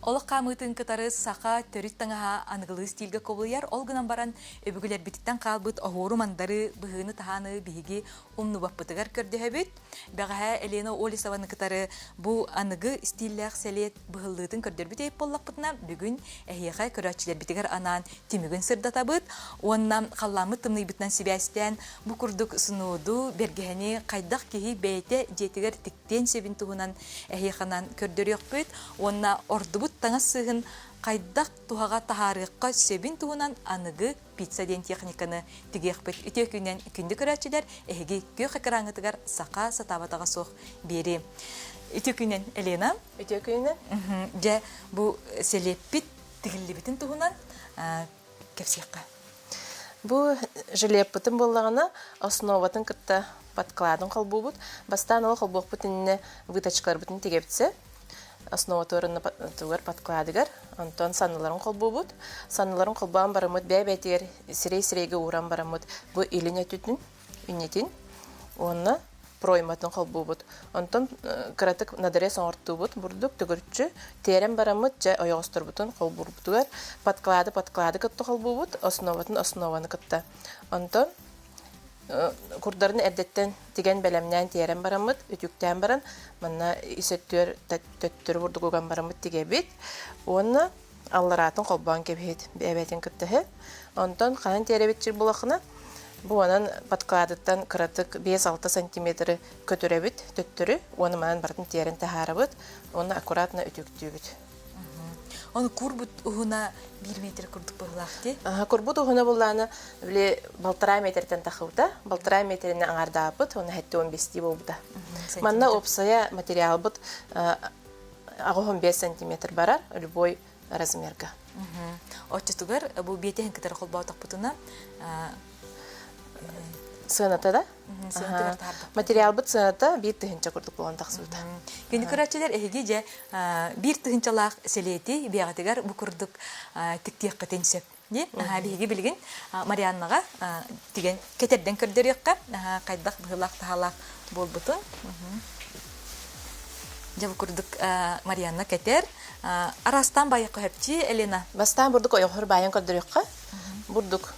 Олох хаамыытын кытары саха төрүт таҥаһа аныгылыы стильгэ кубулуйар. Ол гынан баран өбүгэлэрбититтэн хаалбыт оһуору-мандары, быһыыны-таһааны биһиги умнубаппытыгар көрдөһөбүт. Бэҕэһээ Елена Олесованы кытары бу аныгы стиллээх сэлиэт быһыллыытын көрдөрбүт эбит буоллахпытына, бүгүн эһиэхэ көрөөччүлэрбитигэр анаан түмүгүн сырдатабыт уонна халлааммыт тымныйбытынан сибээстээн бу курдук снуду, бэргэһэни хайдах киһи бэйэтэ дьиэтигэр тиктиэн сөбүн туһунан эһиэхэнэн көрдөрүөхпүт уонна ордубут таҥас сыыһын хайдах туһаҕа таһаарыахха сөбүн туһунан аныгы пицца диэн техниканы тигиэхпит. Үтүө күнүнэн күндү көрөөччүлэр, эһиги күөх экраҥҥытыгар саха сатаабатаҕа суох биэрии. Үтүө күнүнэн, Елена. Үтүө күнүнэн. Дьэ, бу сэлиэппит тигиллибитин туһунан кэпсиэххэ. Бу жилеппытын буоллаҕына, основатын кытта подкладын холбуубут. Бастаан ол холбуохпут иннинэ выточкаларбытын тигэбитсэ. Основатыгар тугар подкладыгар, онтон санныларын холбуубут. Санныларын холбоон бараммыт бэйэ-бэйэтигэр сирэй-сирэйгэ ууран бараммыт бу илин өттүтүн, иннитин уонна пройматын холбуубут. Онтон кыратык надрез оҥортуубут бурдук төгүрүччү тиэрэн бараммыт дьэ ойоҕосторбутун холбуурбутугар подклады подклады кытта холбуубут, основатын основаны кытта. Онтон курдарын эрдэттэн тигэн бэлэмнээн тиэрэн бараммыт, үтүктээн баран манна ис өттүгэр төттөрү бурдук уган бараммыт тигэбит уонна аллараатын холбоон кэбиһит эбэтин кытта Онтон хаһан тиэрэбит чир булахына бу онон подкладыттан кыратык 5-6 сантиметры көтүрэбит төттөрү уонна манан барытын тиэрэн таһаарабыт уонна аккуратно үтүктүүбүт. Ону курбут уһуна 1 метр курдук быһылаах дии. Курбут уһуна буллаана били балтараа метртэн тахыбыта. Балтараа метрини аҥардаабыт уонна 75 буолбута. Манна уопсайа материалбыт 85 сантиметр барар любой размерга. Оччотугар бу биэтэһин кытары холбоотохпутуна сыаната да? Материалбыт сыаната биир тыһыынча курдук буолан тахсыбыта. Күнү көрөөччүлэр эһиги дьэ биир тыһыынчалаах сэлиэти биэҕитигэр бу курдук тиктиэххитин сөп. Дии биһиги билигин Марианнаҕа тигэн кэтэрдэн көрдөрүөххэ хайдах быһыылаах-таһаалаах буолбутун. Дьэ бу курдук Марианна кэтэр. Араастаан байыахха сөпчи, Елена? Бастаан бурдук ойоҕоһор баайан көрдөрүөххэ. Бурдук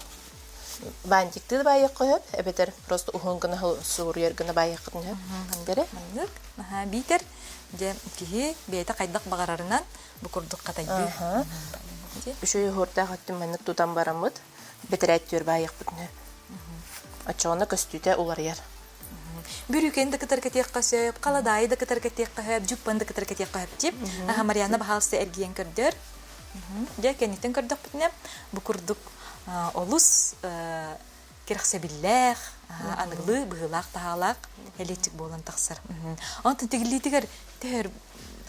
бантиктыы да баайыахха сөп, эбэтэр просто уһун гына суруйар гына баайыаххытын сөп. Дэрэ маннык. Биитэр дьэ киһи бэйэтэ хайдах баҕарарынан бу курдук хатайдыы. Үчүгэй уһуурдаах өттүн маннык тутан бараммыт бэтэрээттүүр баайыахпытын сөп. Оччоҕуна көстүүтэ уларыйар. Бүрүүкэни да кытары кэтиэххэ сөп, халадаайы да кытары кэтиэххэ сөп, дьуппаны да кытары кэтиэххэ сөп дип. Аха Марианна баһаалыста эргийэн көрдөр. Дьэ кэнниттэн көрдөхпүтүнэ бу курдук олус кэрэхсэбиллээх, аныгылыы быһыылаах-таһаалаах элиэтчик буолан тахсар. Онтон тигиллиитигэр төһөр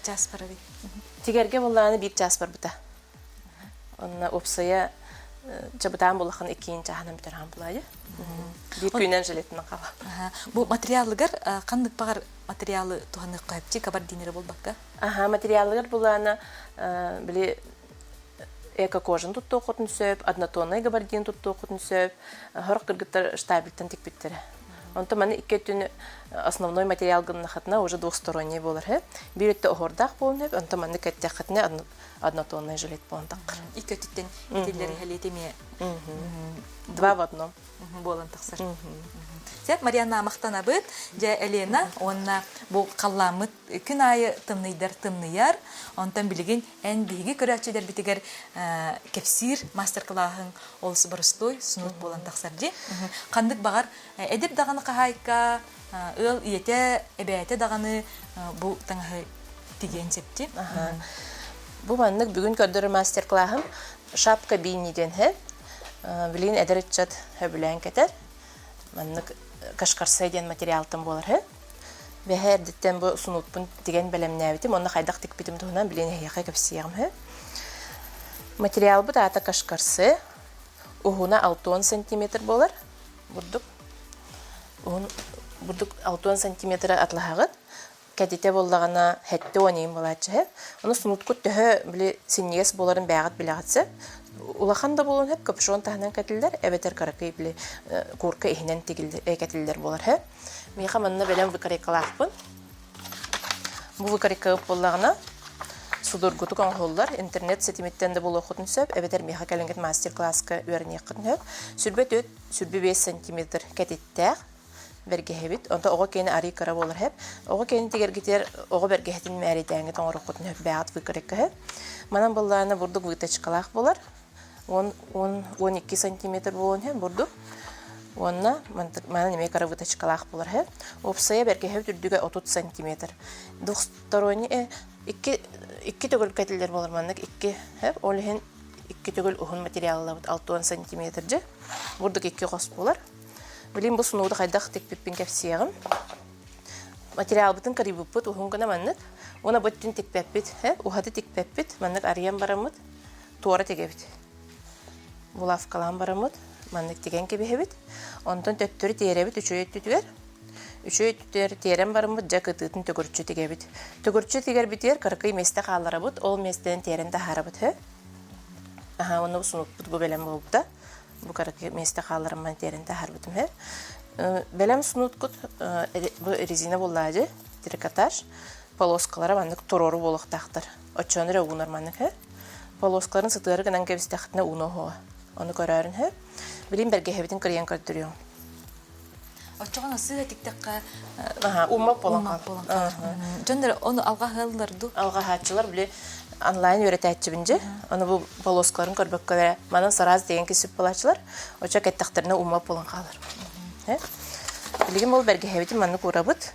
чаас барарый? Тигэргэ буоллаҕына биир чаас барбыта. Онно уопсайа чабытаан булахан иккиин чааһынан бүтэрхан булаайы. Биир күнэн жилетинэн хаалан. Бу материалыгар ханнык баҕар материалы туһаныахха сөпчи кабардинеры буолбакка? Аха, материалыгар булаана били эко-кожаны туттуоххутун сөп, однотоннай габардин туттуоххутун сөп, сорох кыргыттар штабельтан тикпиттэрэ. Онтон маны икки өттүн основной материал гыннахатына уже двухсторонний буолар үһү. Биир өттө оһуордаах буолун сөп, онтон маннык эттэххитинэ однотонный жилет буолан таххар. Икки өттүттэн этиллэр иһэлиэт эмиэ Два в одном. буолан тахсар. Сөп, Марианна махтанабыт. Дьэ, Елена уонна бу халлааммыт күн аайы тымныйдар тымныйар. Онтон билигин эн биһиги көрөөччүлэрбитигэр кэпсиир мастер-кылааһыҥ олус боростуой, снут буолан тахсар дии. Ханнык баҕар эдэр даҕаны хаһаайка, ыал ийэтэ, эбээтэ даҕаны бу таҥаһы тигиэн сөп дии. Бу маннык бүгүн көрдөрөр мастер-клаһым шапка бини диэн һэ. Билигин эдэр ыччат сөбүлээн кэтэр. Маннык кашкарсай диэн материалтан буолар һэ. Бэһэ эрдэттэн бу сунуутпун тигэн бэлэмнээбитим, онно хайдах тикпитим туһунан билигин эһиэхэ кэпсиэҕим үһү. Материалбыт аата кашкарсы, уһуна 60 сантиметр буолар, бурдук. Уһун бурдук 60 сантиметры атлаһаҕыт. Кэтитэ буоллаҕына 70 иин буолааччы үһү. Ону сунуткут төһө били синньигэс буоларын бэйэҕит билэҕит сөп. Улахан да буолуон сөп, капюшон таһынан кэтиллэр, эбэтэр кыракый били куурка иһинэн тигиллэр, кэтиллэр буолар үһү. Миэхэ манна бэлэм выкройкалаахпын. Бу выкройкабыт буоллаҕына, Судургутук оҥоһуллар, интернет ситимиттэн да булуоххутун сөп, эбэтэр миэхэ кэлиҥҥит мастер-класска үөрэниэххитин сөп. 24 25 сантиметр кэтиттээх бэргэһэбит. Онто оҕо киэнэ арыый кыра буолар сөп. Оҕо киэнин тигэргитигэр оҕо бэргэһэтин мээрэйдээҥҥит оҥоруоххутун сөп, бэйэҕит выкройка сөп. Манан быллаана бурдук выточкалаах буолар. 10 12 сантиметр буолуон сөп бурдук. Уонна манан эмиэ кыра выточкалаах буолар сөп. Уопсайа бэргэһэбит үрдүгэ 30 сантиметр. Двухсторонний икки икки төгүл кэтиллэр буолар маннык икки сөп. Ол иһин икки төгүл уһун материаллабыт 60 сантиметр дьэ. Бурдук икки хос буолар. Билин бу сунууду хайдах тикпиппин кэпсиэҕим. Материалбытын кырыйбыппыт уһун гына маннык. Уонна бу өттүн тикпэппит, уһаты тикпэппит. Маннык арыйан бараммыт туора тигэбит. Булавкалаан бараммыт маннык тигэн кэбиһэбит. Онтон төттөрү тиэрэбит үчүгэй өттүтүгэр. Үчүгэй өттүтүгэр тиэрэн бараммыт дьэ кытыытын төгүрүччү тигэбит. Төгүрүччү тигэрбитигэр кыракый миэстэ хаалларабыт, ол миэстэнэн тиэрэн таһаарабыт. Аха, уонна сунукпут бу бэлэм буолбута. Бу кыракый миэстэ хаалларымман тиэрэн таһаарбытым. Бэлэм снуткут бу резина буоллаадьы, трикотаж. Полоскалара маннык туруору буолуохтаахтар. Оччону эрэ уунар маннык. Полоскаларын сытыары гынан кэбистэххитинэ ууну оһуо. Ону көрөөрүн үһү. Билин бэргэһэбитин кырыйан көрдөрүөҥ. Оччоҕуна сыыһа тиктэххэ Аха, ууммат буолан хаалар. Дьон ону алҕаһыаллар дуу? Алҕаһааччылар били онлайн үөрэтээччибин дьэ. Ону бу полоскаларын көрбөккө эрэ манан сараас деген кисип буолааччылар. Оччо кэттэхтэринэ ууммат буолан хаалар. Билигин ол бэргэһэбитин маннык уурабыт.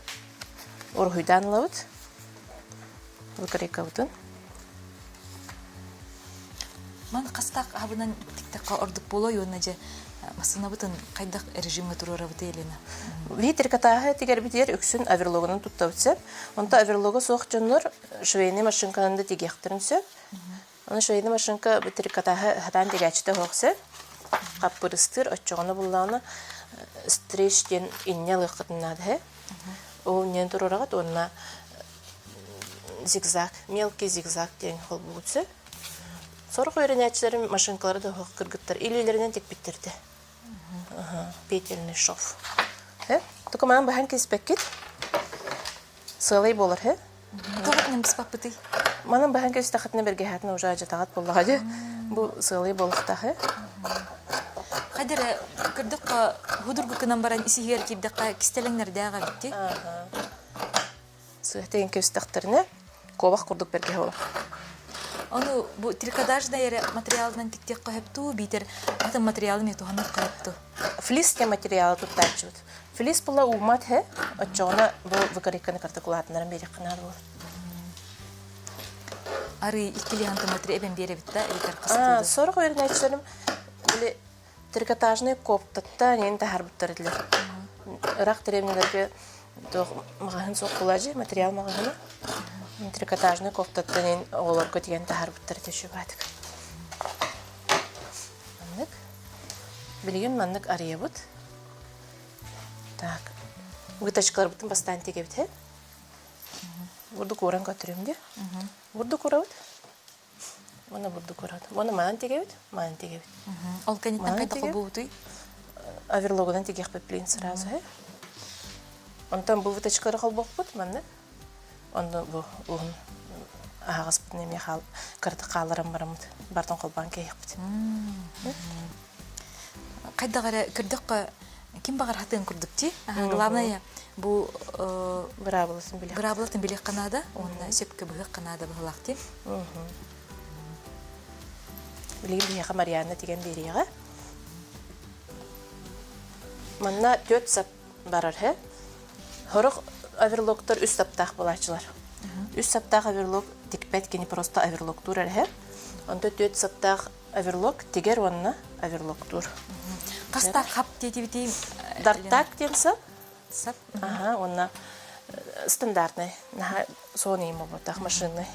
Уруһуйдаан ылабыт. Выкройкабытын. Ман хастаах аһабынан тиктэххэ ордук буолуой уонна дьэ массыынабытын хайдах режимҥэ туруорабытый Елена? Биһи трикотааһы тигэрбитигэр үксүн оверлогунан туттабыт сөп. Онто оверлога суох дьоннор швейный машинканан да тигиэхтэрин сөп. Аны швейный машинка трикотааһы хатаан тигээччитэ суох сөп. Хаппырыстыыр оччоҕуна буллаҕына стрейч диэн инньэ ылыаххытын наада. Ол инньэн туруораҕыт уонна зигзаг, мелкий зигзаг диэн холбугут сөп. Сорох үөрэнээччилэрим машинкалары да оһох кыргыттар илиилэринэн тикпиттэрдэ. Петельный шов. Только маан баһан киспэккит. Сыалай буолар хэ. Тоҕо быспаппытый? Манан баһан кэбистэххитинэ бэргэһээтин уже ажатаҕат буоллаҕа дии. Бу сыалай буолуохтаах э. Хайдара көрдөххө худургу гынан баран исиһигэр киирдэххэ кистэлэҥнэрдээх эбитти. Сыһытыгын кэбистэхтэринэ куобах курдук бэргэһэ буолар. Ону бу трикотажнай эрэ материалынан тиктиэххэ сөп дуу, биитэр атын материалы эмиэ туһаныахха сөп дуу? Флис диэн материалы туттааччыбыт. Флис була уумат һэ, оччоҕуна бу выкройканы картыкулаатыннаран биэриэххэ наада буолар. Арыы иккилии сантиметры эбэн биэрэбит да, эбэтэр хастыы да? Сорох үөрэнээччилэрим били трикотажнай коптаттан иин таһаарбыттар этилэр. Ырах дэриэбинэлэргэ туох маҕаһыын суох буолааччы, материал маҕаһыына. Трикотажнай кофтаттан иин оҕолорго тигэн таһаарбыттар этэ үчүгэй Маннык. Билигин маннык арыйабыт. Так. Выточкаларбытын бастаан тигэбит һэ. Бурдук ууран көтүрүм дии. Бурдук уурабыт. Уонна бурдук уурабыт. Уонна маан тигэбит, маан тигэбит. Ол кэнниттэн хайдах холбуубутуй? Оверлогунан тигиэхпит блин сразу һэ. Онтон бу выточкалары холбуохпут маннык. Онно бу уһун аһаҕаспытын эмиэ хаал кыратык хаалларан бараммыт бартан холбоон кээһиэхпит. Хайдах эрэ көрдөххө ким баҕар хатыан курдук дии. Главное бу быраабылатын билиэх. Быраабылатын билиэххэ наада уонна сөпкө быһыахха наада быһылаах дии. Билигин биһиэхэ Марианна тигэн биэриэҕэ. Манна түөрт сап барар һэ. Сорох оверлоктор үс саптаах буолааччылар. Үс саптаах оверлок тикпэт кини просто оверлоктуур эрэ. Онто түөрт саптаах оверлок тигэр уонна оверлоктуур. Хастаах хап диэтибитий? Дартак диэн сап. Сап. Аха, уонна стандартный. Наһаа суон иим буолбатах машинный.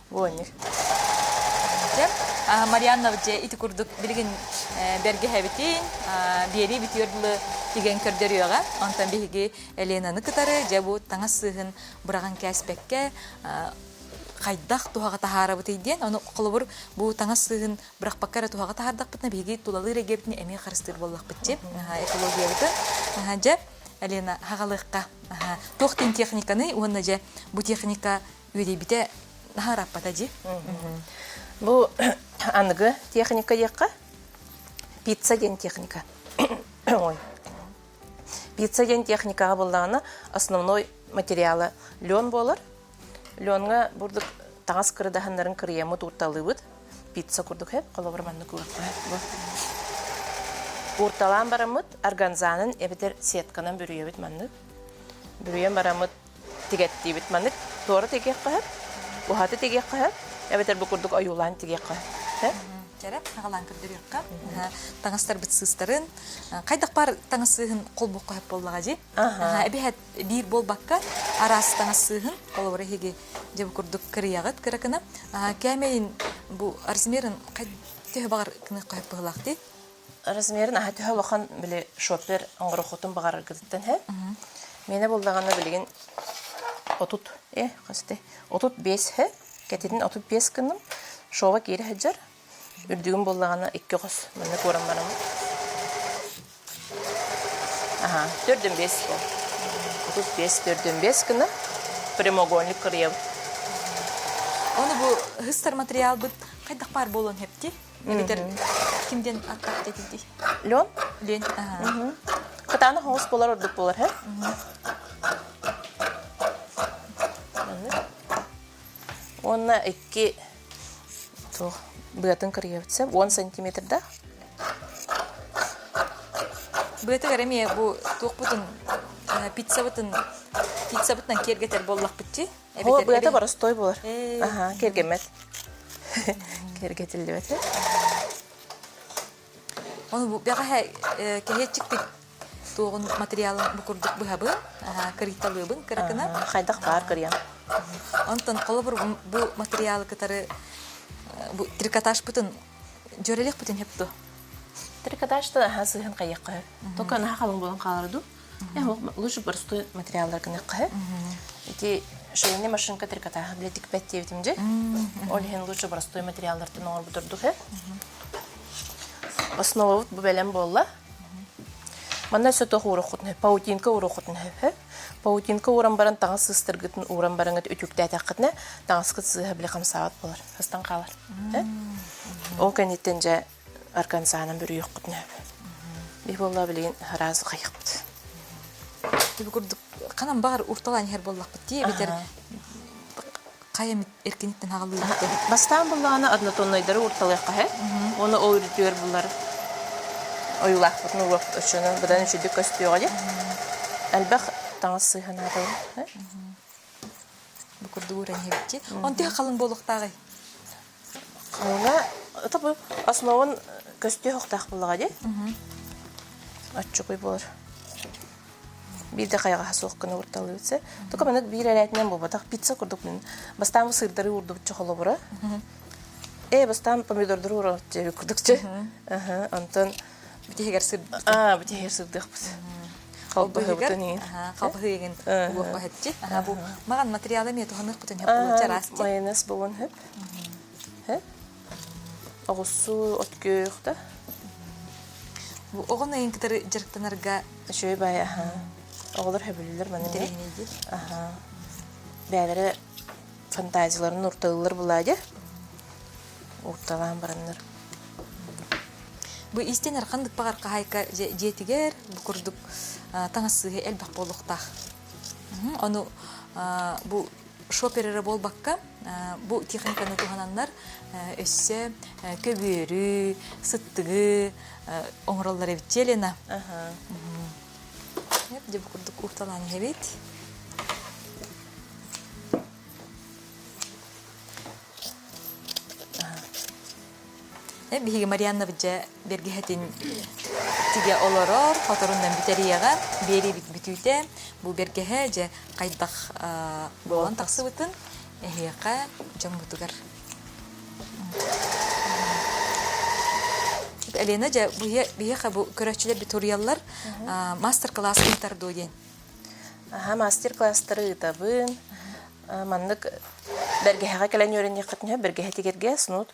Буонник. Марианна дьэ ити курдук билигин бэргэһэбитин биэрии бүтүөр дылы тигэн көрдөрүөҕэ. Онтон биһиги Ленаны кытары дьэ бу таҥас сыыһын быраҕан кээспэккэ хайдах туһаҕа таһаарабытый диэн, ону холобур бу таҥас сыыһын бырахпакка эрэ туһаҕа таһаардахпытына биһиги тулалыыр эйгэбитин эмиэ харыстыыр буоллахпыт дии экологиябытын. Дьэ, Лена, хаҕалыахха. Туох диэн техниканы уонна дьэ бу техника үөдэйбитэ. наһаа ырааппата дии. Бу аныгы техника диэххэ, пицца диэн техника. Ой. Пицца диэн техникаҕа буоллаҕына основной материала лен буолар. Ленҥа бурдук таҥас кырыдаһыннарын кырыйаммыт уурталыыбыт. Пицца курдук хэп, холобур маннык уурталаан. Уурталаан бараммыт органзанын эбэтэр сетканан бүрүйэбит маннык. Бүрүйэн бараммыт тигэттиибит. Маннык туора тигиэххэ сөп, уһаты тигиэххэ сөп, эбэтэр бу курдук ойуулаан тигиэххэ сөп. Кэрэ аҕалаан көрдөрүөххэ. Таҥастарбыт сыыстарын хайдах баар таҥас сыыһын холбуохха сөп буоллаҕа дии. Эбиһэт биир буолбакка араас таҥас сыыһын холобура эһиги дьэ бу курдук кырыйаҕыт кыракына. Кээмэйин бу размерын төһө баҕар гыныахха сөп быһыылаах дии. Размерин аһа төһө улахан били шоппер оҥороххутун баҕараргытыттан һэ. Миэнэ буллаҕына билигин 30 э хасты 35 һэ кэтитин 35 гынным шова киирэ сылдьар үрдүгүн буллаҕына икки хос манна куоран бараммыт аха төрдүн бес бол 35 төрдүн бес гына прямоугольник кырыйабыт Ону бу хыстар материалбыт хайдах баар буолуон хэпти? Эбэтэр ким диэн аттаах дэтинтий? Лен? Лен, аха. Кытаанах оҕус буолар ордук буолар, һэ? Уонна икки туох быатын кырыйабыт сөп 10 сантиметрдаах. Быатыгар эмиэ бу туохпутун пиццабытын пиццабытынан киэргэтэр буоллахпыт дии. О, быата боростой буолар. Аха, киэргэммэт. Киэргэтиллибэт. Ону бу бэҕэһээ кэһиэччикпит туоҕун материалын бу курдук быһабын, кырыйталыыбын кыракына. Хайдах баар кырыйан. Онтон холобур бу материалы кытары бу трикотажпытын дьөрөлөхпүтүн хепту. Трикотажтан аха сыһын хайыахха сөп. Только наһаа халыҥ буолан хаалар дуу. Лучше простой материаллар гыныахха Ити швейная машинка трикотажа бile тикпэт диэбитим дьэ. Ол иһин лучше простой материаллартан оҥорбут ордук э. Основабыт бу бэлэм буолла. Манна өссө туох ууруххутун сөп, паутинка ууруххутун сөп. Паутинка ууран баран таҥас сыыстаргытын ууран бараҥыт үтүктээтэххитинэ таҥаскыт сыыһа били хамсаабат буолар, сыстан хаалар. Ол кэнниттэн дьэ Аркансаанан бүрүйүөххүтүн сөп. Биһи буолла билигин араас хайыхпыт. Тиби курдук ханан баҕар урталаан иһэр буоллахпыт дии эбэтэр хайа эмит эркиниттэн аҕалыыбыт. Бастаан буллаҕына однотоннойдары урталыахха сөп. Уонна ол үрдүгэр булар ойуулаахпытын уруохпут оччону быдан үчүгдүк көстүөҕэ дии. Элбэх таҥас сыыһа наадалар. Бу курдук ууран иһэбит дии. Он төһө халыҥ буолуохтааҕый? Халыҥа это бу основун көстүө суохтаах буоллаҕа дии. Оччугуй буолар. Биир да хайаҕаһа суох гына уурталыыбыт сэ. Только маннык биир эрээтинэн буолбатах пицца курдук мин бастаан бу сыырдары уурдубут холобура. Э бастаан помидордары уурабыт диэбит курдук чэ. Онтон Бүтиһигэр сыр Аа, бүтиһигэр сырдыахпыт. Халбаһыбытын иҥин. Халбаһы иҥин уохха хэпчи. Бу маҕан материалы эмиэ туһаныахпытын хөп буолуо чараас дии. Майонез буолуон хөп. Хөп. Оҕуссуу от күөх да. Бу оҕону ыйын кытары дьарыктанарга Үчүгэй баайы аха. Оҕолор хөбүлүүллэр маны интэриэһинэйдиир. Аха. Бэйэлэрэ фантазияларын урталыыллар булаа дии. Урталаан бараннар. Бу иистэнэр ханнык баҕар хаһаайка дьиэтигэр бу курдук таҥас сыыһа элбэх буолуохтаах. Ону бу шопер эрэ буолбакка, бу техниканы туһананнар өссө көбүөрү, сыттыгы оҥороллор эбит Елена. Дьэ бу курдук уурталаан иһэбит. Биһиги Марианнабыт дьэ бэргэһэтин тигэ олорор, хоторунан бүтэриэҕэ, биэриибит бүтүүтэ. Бу бэргэһэ дьэ хайдах буолан тахсыбытын эһиэхэ дьоммутугар. Елена дьэ биһиэхэ бу көрөөччүлэр туруйаллар мастер-класс ыытар дуо диэн. Аха мастер-класстары ыытабын. Маннык бэргэһэҕэ кэлэн үөрэниэххитин сөп, бэргэһэ тигэргэ снуд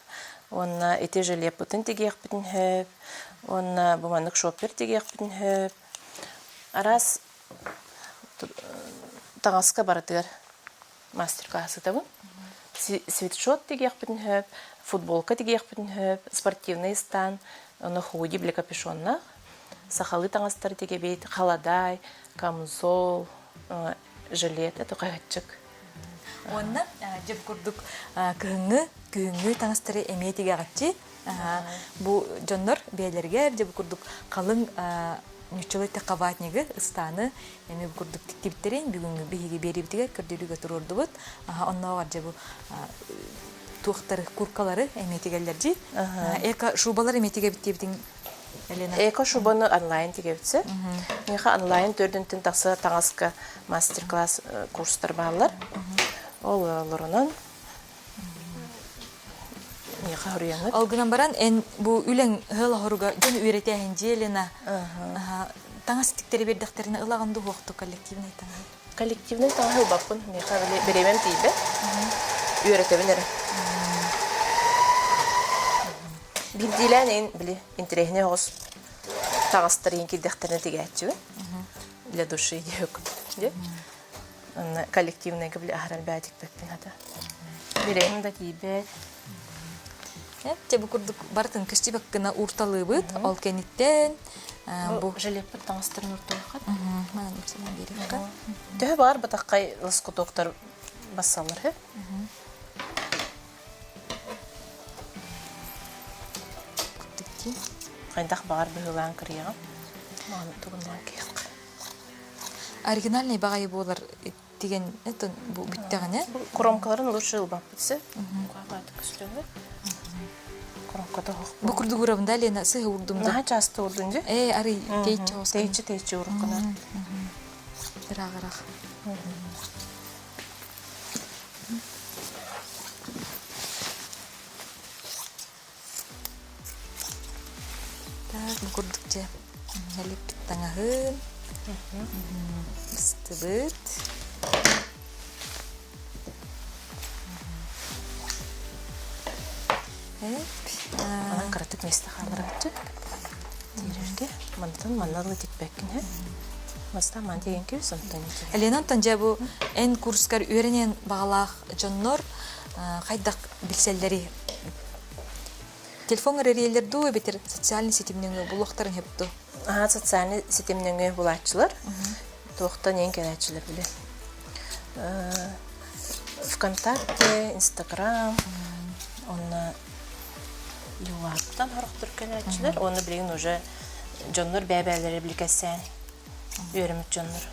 уонна ити жилеппытын тигиэхпитин сөп, уонна бу маннык шоппер тигиэхпитин сөп. Араас таҥаска барытыгар мастер-класс ыытабын. Свитшот тигиэхпитин сөп, футболка тигиэхпитин сөп, спортивный ыстаан, ону худи били капюшоннаах. Сахалыы таҥастары тигэбит, халадаай, камзол, жилет, это хаһыччык. Уонна дьэ бу курдук кыһыҥҥы, күһүҥҥү таҥастары эмиэ тигэҕиччи. Бу дьоннор бэйэлэригэр дьэ бу курдук халыҥ ньуччалыы эттэххэ ватнигы, ыстааны эмиэ бу курдук тиктибиттэрин бүгүҥҥү биһиги биэриибитигэр көрдөрүүгэ туруордубут. Оннооҕор дьэ бу туохтары, куркалары эмиэ тигэллэр дии. Эко шубалар эмиэ тигэбит диэбитиҥ Елена. Эко шубаны онлайн тигэбитсэ. Миэхэ онлайн төрдүнтэн тахса таҥаска мастер-класс курстар бааллар. Ол олорунан Миэхэ хоруйаҥҥыт. Ол гынан баран, эн бу үлэҥ ыал оһоруга дьон үөрэтээһин дьиэ Лена таҥас тиктэри биэрдэхтэринэ ылаҕын дуу уохту коллективнай таҥаһы? Коллективнай таҥаһы ылбаппын. Миэхэ били бириэмэм тиийбэт. Үөрэтэбин эрэ. Биирдиилээн эн били интэриэһинэй оҕус таҥастар иһин киирдэхтэринэ тигээччибин. Для души диэк. Онно коллективнайга били аһарар бээтикпэппин хата. Бирэйим да тиийбэт. Дьэ бу курдук барытын көстүбэк гына уурталыыбыт. Ол кэнниттэн бу жилеппит таҥастарын уурталыаххат. Манан уксанан биэриэххэ. Төһө баар бытаххай лоскутуоктар бассаллар үһү? Хайдах баҕар быһыылаан кырыйаҕын. Мааны тугуннаан киһиэххэ. Оригинальный баҕайы буолар тигэн это бу бүттэҕинэ. Кромкаларын лучше ылбаппыт сөп. Кромката оһох. Бу курдук уурабын да Лена сыһы уурдум да. Наһаа часто уурдун дьэ. Ээ арый тэйиччи оҕус. Тэйиччи тэйиччи ууруккуна. Ыраах-ыраах. Так, бу курдук дьэ элиппит таҥаһын ыстыбыт. Манан кыратык миэстэ хаалларабыт тиэрэргэ. Мантан манна ылы тикпэккин һэ. Бастаан ман тиийэн кэбис, онтон Елена, онтон дьэ бу эн курскар үөрэниэн баҕалаах дьоннор хайдах билсэллэрий? Телефоҥҥар эрийэллэр дуу эбэтэр социальный ситим нөҥүө булуохтарын сөп дуу? Аһаа социальный ситим нөҥүө булааччылар. Туохтан иэн кэлээччилэр били. ВКонтакте, Инстаграм, онно Юлааттан хорохтор кэлээччилэр. Уонна билигин уже дьоннор бэйэ-бэйэлэрэ били кэссээн үөрэммит дьоннор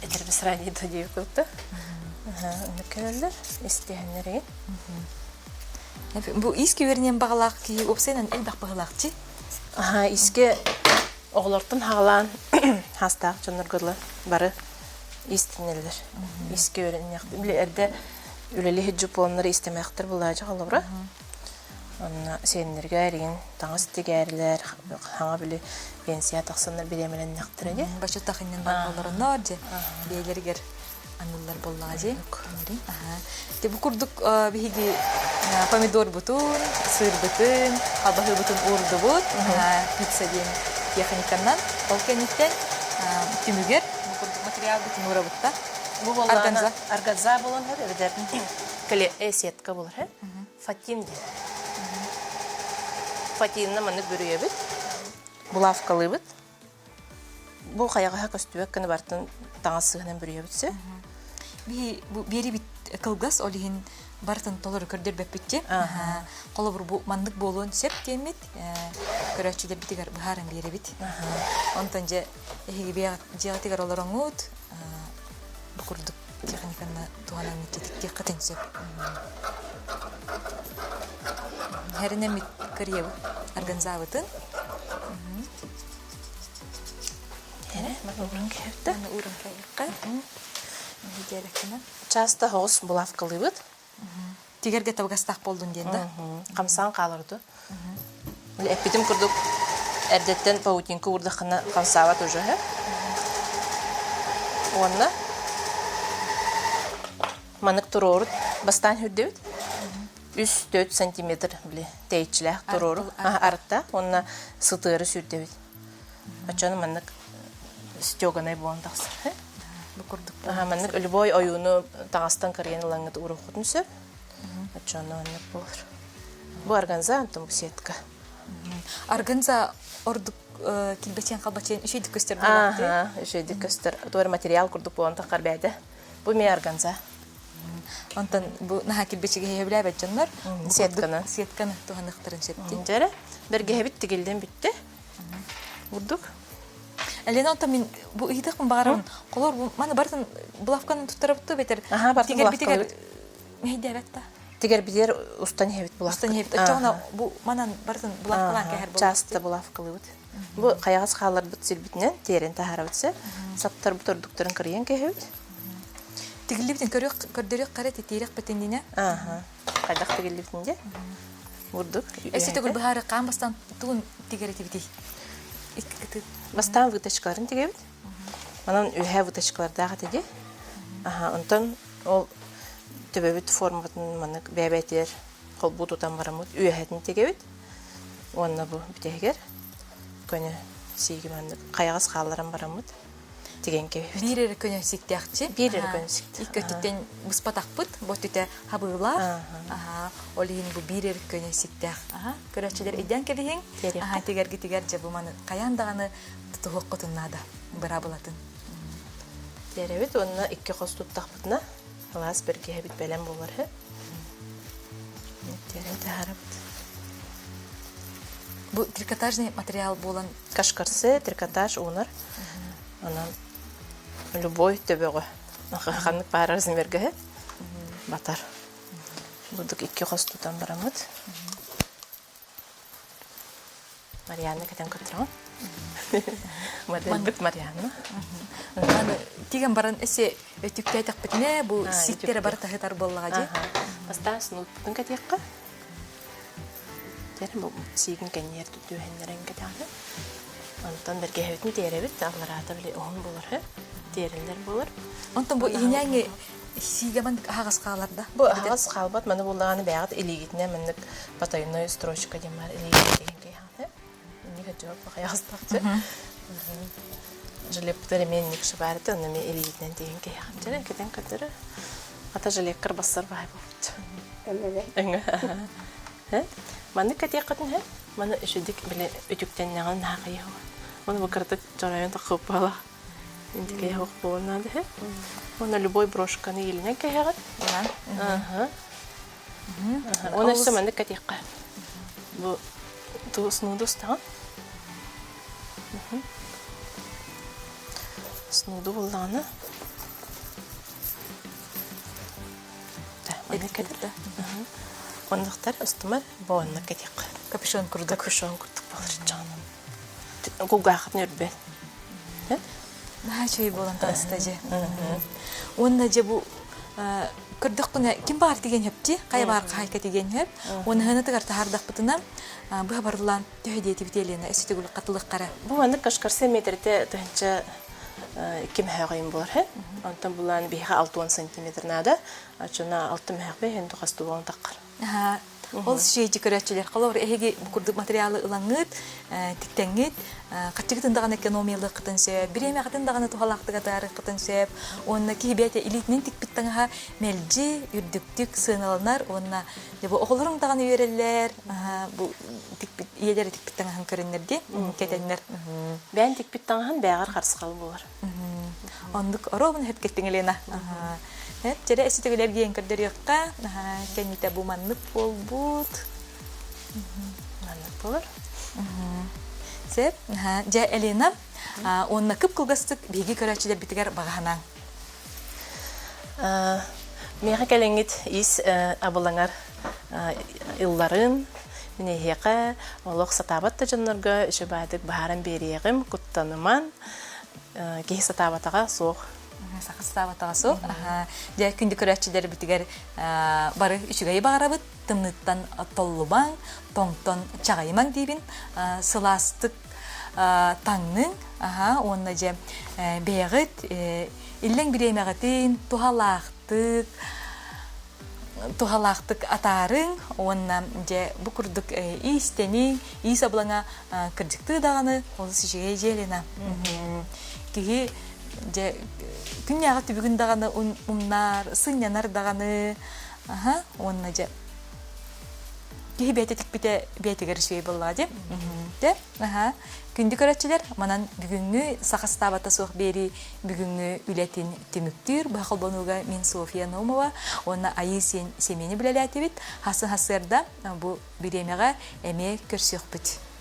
этэрбис радио диэбит Онно кэлэллэр, истиһэннэр Бу искэ үөрэниэн баҕалаах киһи уопсайынан элбэх быһыылаахчы. Аха, искэ оҕолортон хаалаан хаастаах дьоннорго дылы бары истинэллэр. Искэ үөрэниэхтэр. Били эрдэ үлэлиһит дьупуоннары истэмэхтэр булаажа холобура. Онно сиэннэргэ эригин таҥас тигээрилэр, хаҥа били пенсия тахсаннар бириэмэлэннэхтэрэ дии. Бачча иннин бараллароннор дьэ бэйэлэригэр аныллар буоллаҕа дии. Те бу курдук биһиги помидорбутун, сыырбытын, халбаһыыбытын уурдубут. Пицца диэн техниканан. Ол кэнниттэн түмүгэр бу курдук материалбытын уурабытта. Бу буоллаҕына органза буолан эбэтэр кэле сетка буолар. Фатин диэн. Фатинна маннык бүрүйэбит. Булавкалыыбыт. Бу хайаҕаһа көстүбэт гына бартын таҥас сыһынан бүрүйэбит сө. Биһи бу биэрибит кылгас, ол иһин барытын толору көрдөрбөппүт Холобур бу маннык буолуон сөп диэммит көрөөччүлэрбитигэр быһааран биэрэбит. Онтон дьэ эһиги дьиэҕитигэр олороҥҥут бу курдук техниканы туһанан иччитиктиэххитин сөп. Хэринэммит кырыйабыт органзабытын. Ууран кэһэбит. Ууран кэһиэххэ. Часто соҕус булавкалыыбыт. Тигэргэ табыгастаах буоллун диэн да? Хамсаан хаалар Эппитим курдук эрдэттэн паутинка уурдаххына хамсаабат уже Уонна маннык туруорут бастаан үрдэбит. 3-4 сантиметр били тэйиччилээх туруору арытта уонна сытыары сүүрдэбит. Оччону маннык стеганый буолан тахсар. Бу курдук. Аха, маннык любой ойууну таҥастан кырыйан ылаҥҥыт уруоххутун сөп. Оччону оннук буолар. Бу органза, онтон бу сетка. Органза ордук килбэчиэн-халбачыан үчүгэйдик көстөр буолаахтыы. Аха, үчүгэйдик көстөр. Туор материал курдук буолан таххар бэйэтэ. Бу эмиэ органза. Онтон бу наһаа килбэчигэһи сөбүлээбэт дьоннор Сетканы. Сетканы туһаныахтарын сөп дии. Дьэрэ, бэргэһэбит тигиллэн бүттэ. Бурдук. Елена, онтон мин бу ыйытыахпын баҕарабын. Холор бу маны барытын булавканы туттарабыт бэтэр Аха, барытын тигэрбитигэр мэһэйдээбэт да. Тигэрбитигэр устан иһэбит булавка. Устан иһэбит. Оччоҕуна бу манан барытын булавкалаан кэһэр буолуохтук. Часто булавкалыыбыт. Бу хайаҕас хаалларбыт сирбитинэн тиэрэн таһаарабыт сэ. Саптарбыт ордуктарын кырыйан кэһэбит. Тигиллибитин көрүөх көрдөрүөх хара титиирэх битиннинэ. Аха. Хайдах тигиллибитин дьэ. Бурдук. Эссе төгүл быһаары хаан бастаан тугун тигэр этибитий? Бастаан выточкаларын тигэбит. Онон үөһээ выточкалардаах этэ дии. Аха, онтон ол төбөбүт форматын маннык бэйэ-бэйэтигэр холбуу тутан бараммыт үөһэтин тигэбит. Уонна бу бүтэһигэр көнө сииги маннык хайаҕас хаалларан бараммыт тигэн кэбиһэбит. Биир эрэ көнө сиктээхчи. Биир эрэ көнө сиктээх. Икки өттүттэн быспатахпыт, бу өттүтэ хабыылаах. Аха, ол иһин бу биир эрэ көнө сиктээх. Аха, көрөөччүлэр өйдөөн кэбиһиҥ. Аха, тигэргитигэр дьэ бу маны хайаан даҕаны тутуһуоххутун наада быраабылатын. Тиэрэбит уонна икки хос туттахпытына алаас бэргэһэбит бэлэм буолар үһү. Тиэрэн таһаарабыт. Бу трикотажный материал буолан Кашкарсы, трикотаж уунар. Онон любой төбөҕө ханнык баар размерга батар. Бурдук икки хос тутан бараммыт. Марианна кэтэн көрдөрөҕүн. Модельбит Марианна. Аны тигэн баран эсе өтүктээтэхпитинэ бу ситтэрэ бары таһытар буоллаҕа дии. Бастаан снутпутун кэтиэххэ. Дьэ бу сиигин кэнниэр түһэннэрэн кэтэҕинэ. Онтон бэргэһэбитин тиэрэбит, аллараата били уһун буолар үһү. Тиэриллэр буолар. Онтон бу иһинээҥи сиигэ маннык аһаҕас хаалар да? Бу аһаҕас хаалбат, маны буллаҕына бэйэҕит илиигитинэн маннык потайной строчка диэн баар илиигитинэн тиһэн кэйэҕитэ. Инник өтүөк бахайаҕастаахчы. Жилеппытар эмиэ инник шыбаарыты, онно эмиэ илиигитинэн тиһэн кэйэҕит. Дьэ, кэтэн көрдөрө. Ата жилеккар бассар баай буолбут. Өҥө. Маннык кэтиэххитин иһин, маны үчүгдүк били үтүктэннэҕин наһаа хайыһыа. Оны бу кыратык дьоройон таххыппалах. Интикэй хоох буолан наада иһин. Уонна любой брошканы иилинэн кэһэҕит. Аха. Уонна өссө маннык кэтиэххэ. Бу снуду устаҕын. Снуду буллаҕына Маннык кэтэр. Оннуктар устумар бу оннук кэтиэххэ. Капюшон курдук. Капюшон курдук буолар дьоҕун. Кулгааххытын үрбэт. Наһаа үчүгэй буолан таҕыста дьэ. Уонна дьэ бу көрдөхпүнэ ким баар тигэн хөпти, хайа баар хаһайка тигэн хөп. Уонна ханатыгар таһаардахпытына быһа барыллаан төһө диэтибит Елена өссө төгүл хатылыаххара. Бу маннык кашкарса метрите тыһынча икки мөһөҕөйүн буолар һэ. Онтон булаан биһиэхэ 60 сантиметр наада. Оччоно алты мөһөҕ иһин тухастуу буолан таххар. Ол сүйэйдьи көрөөччүлэр, холобур, эһиги бу курдук материалы ылаҥҥыт, тиктэҥҥит, хаччыгытын даҕаны экономиялыаххытын сөп, бириэмэҕитин даҕаны туһалаахтык атаарыаххытын сөп, уонна киһи бэйэтэ илиитинэн тикпит таҥаһа мэлдьи үрдүктүк сыаналанар уонна дьэ бу оҕолоруҥ даҕаны үөрэллэр, бу тикпит ийэлэрэ тикпит таҥаһын көрөннөр дии, кэтэннэр. Бэйэн тикпит таҥаһын бэйэҕэр харысхал буолар. Оннук оруобуна сөпкө Елена. Чэрэ эситигилэр диэн көрдөрүөххэ, кэннитэ бу маннык буолбут. Маннык буолар. Сөп. Дьэ, Елена, уонна кып-кылгастык биһиги көрөөччүлэрбитигэр баҕаһанаҥ. Миэхэ кэлэҥҥит ис абылаҥар ылларын, мин эһиэхэ олох сатаабат да дьоннорго үчүгэйдик быһааран биэриэҕим, куттаныман, киһи сатаабатаҕа суох. Саха сатаабатаҕа суох. Дьэ, күндү көрөөччүлэрбитигэр бары үчүгэйи баҕарабыт, тымныыттан толлубаҥ, тоҥтон чаҕыйымаҥ диибин, сылаастык таҥныҥ, уонна дьэ бэйэҕит иллэҥ бириэмэҕитин туһалаахтык туһалаахтык атаарыҥ уонна дьэ бу курдук иистэниҥ, иис абылаҥа кырдьыктыы даҕаны олус үчүгэй дьиэлэнэ. Киһи Дьэ, күннээҕи түбүгүн даҕаны умнар, сынньанар даҕаны. Аха, уонна дьэ киһи бэйэтэ тикпитэ бэйэтигэр үчүгэй буоллаҕа дии. Дьэ, аха. Күндү көрөөччүлэр, манан бүгүҥҥү саха ыстаабата суох биэрии бүгүҥҥү үлэтин түмүктүүр быһа холбонууга мин Софья Наумова уонна Айыы Сиэн Сэмиэни билэлээтибит. Хасын хасыарда бу бириэмэҕэ эмиэ көрсүөхпүт.